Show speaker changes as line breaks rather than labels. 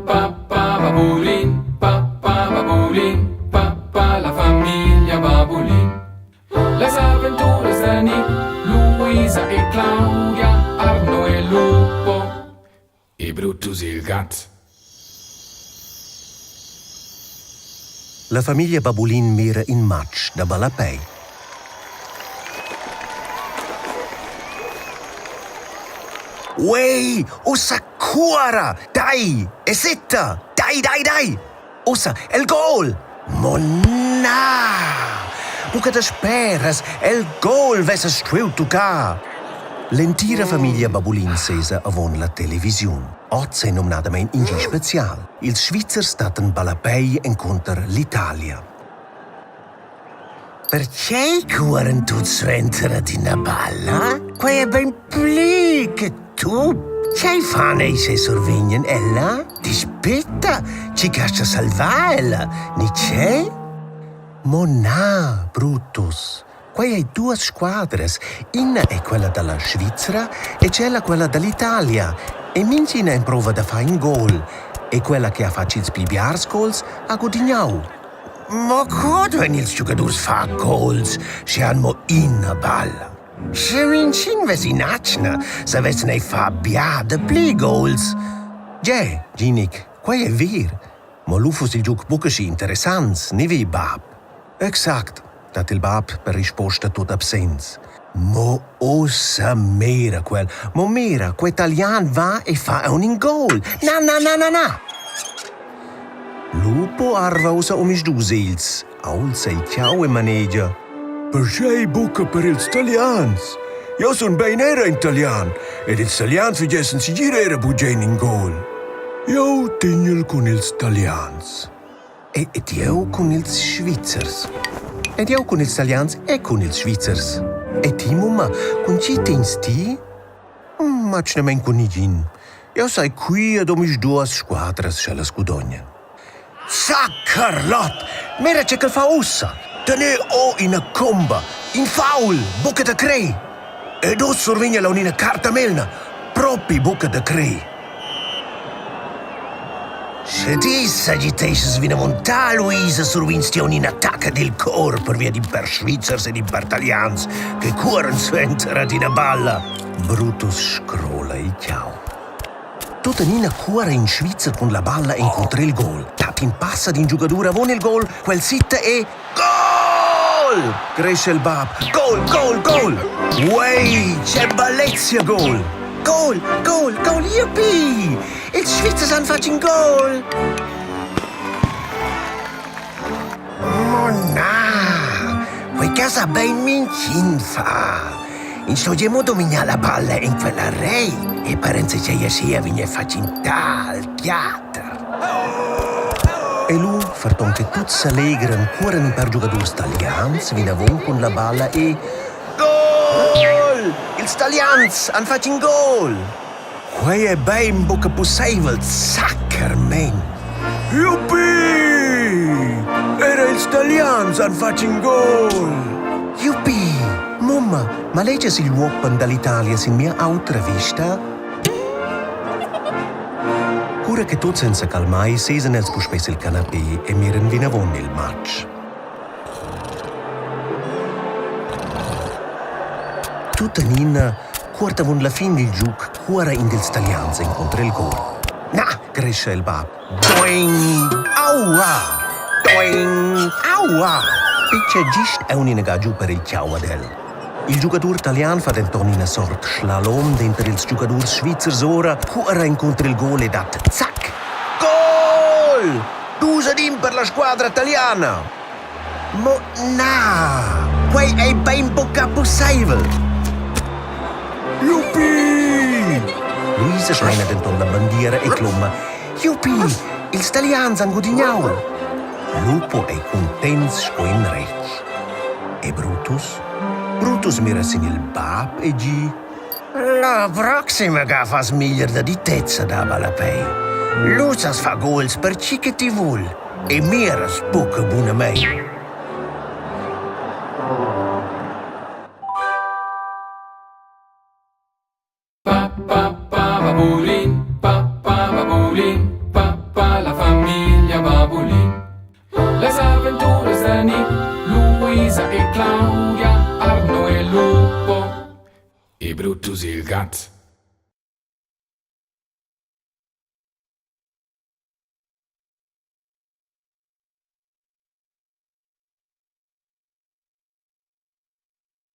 pa pa babulin, pa pa babulin, pa pa la famiglia Babulin. Las aventuras da Nick, Luisa e Claudia, Arno e Lupo e Brutus il gat.
La famiglia Babulin mira in matg da ballapei. Uei, ussa cuora! Dai, e sitta! Dai, dai, dai! Ussa, el gol! Mo na! Buca dasperas, el gol vessas stuiu tuccar! L'entira famiglia Babulin sesa avon la televisiun. Oz ei numnadamein in gi special. Ils Svizzers dattan ballapei encunter l'Italia. Pertgei cuoran tuts suenter ad ina balla? Quei ei bein pli che tup. Tgei fan ei se survegnan ella? Dispeta, tgi gasta salvar ella, ni tgei? Mo na, Brutus. Quei ei duas squadras. Ina ei quella dalla Svizra e tschella quella dall'Italia. E mintgina emprova da far in gol. E quella che ha fatg ils pli biars gols ha gudignau. Mo co duein ils giugadurs far gols, sche han mo ina balla? Sche mintgin vess in'atgna, savessen ei far bia dapli gols. Gie, Ginic, quei ei ver. Mo lu fuss il giug buca schi interessants, ni vi, bab? Exact, dat il bab per risposta tut absents. Mo ussa mira quel, mo mira, quei talian va e fa aunc in gol. Na, na, na, na, na! Lupo arva ussa omisdus egls, aulza il tgau e manegia. Pertgei buca per ils Talians? Jeu sun bein era in Talian ed ils Talians fagessen segir era bugen in gol. Jeu tegnel cun ils Talians. Ed jeu cun ils Svizzers. Ed jeu cun ils Talians e cun ils Svizzers. E ti, mumma, cun tgi tegns ti? Atgnamein cun nigin. Jeu sai qui ad omisduas squadras sch'ellas gudognan. Saccarlot! Mira tge ch'el fa ussa! Tener o ina comba, in foul, buca da crer! Ed uss survegn el aunc ina carta melna, propi buca da crer! Sche ti s'agiteschas vinavon tal, Luisa, survegns ti aunc in'attacca dil cor pervia d'in pèr Svizzers ed in pèr Talians che cuoran suenter ad ina balla. Brutus scrola il tgau. Tuttenina cuora in Svizzer cun la balla encunter il gol, dat in pass ad in giugadur avon il gol, quel sitta e Gol! cresce il bab. Gol, gol, gol! Uei, che bellezia gol! Gol, gol, gol, yippie! Ils Svizzers han fatg in gol! Mo na! Quei cas ha bein mintgin far. Ins sto gie mo dominar la balla en quella reit e per enzatgei aschia vegn ei fatg in tal teater. E lu, ferton che tuts selegran, cuoran in per giugadurs talians vinavon cun la balla e gol! Ils Talians han fatg in gol! Quei ei bein buca pusseivel, sackermen! Juppie! Era ils Talians han fatg in gol! Juppie! Mumma, ma legias igl uoppen dall'Italia sin mia autra vista? Cura che tuts ein secalmai, sesan els puspei sil canapé e miran vinavon il matg. Tuttenina, cuort avon la fin dil giug, cuora in dils Talians encunter il gol. Na, grescha il bab. Doing! Aua! Doing! Aua! Piccia gist aunc inaga giu per il tgau ad el. Il giugadur talian fa denton ina sort slalom denter ils giugadurs svizzers ora, cuora encunter il gol e dat zac! Gol! Dus ad in per la squadra taliana! Mo na! Quei ei bein buca pusseivel! Juppie! Luisa smeina denton la bandiera e cloma Juppie! Ils Talians han gudignau! Lupo ei cuntents sco in retg. E Brutus? Brutus mira sin il bab e gi La proxima ga fas meglier da di tezza da ballapei. Lu sas far gols per chi che ti vul e miras buca bunamein.
Pa pa pa babulin, pa pa babulin, pa. papà, la famiglia Babulin. Las aventuras da Nick, Luisa e Claudia, Arno e Lupo e Brutus il gat.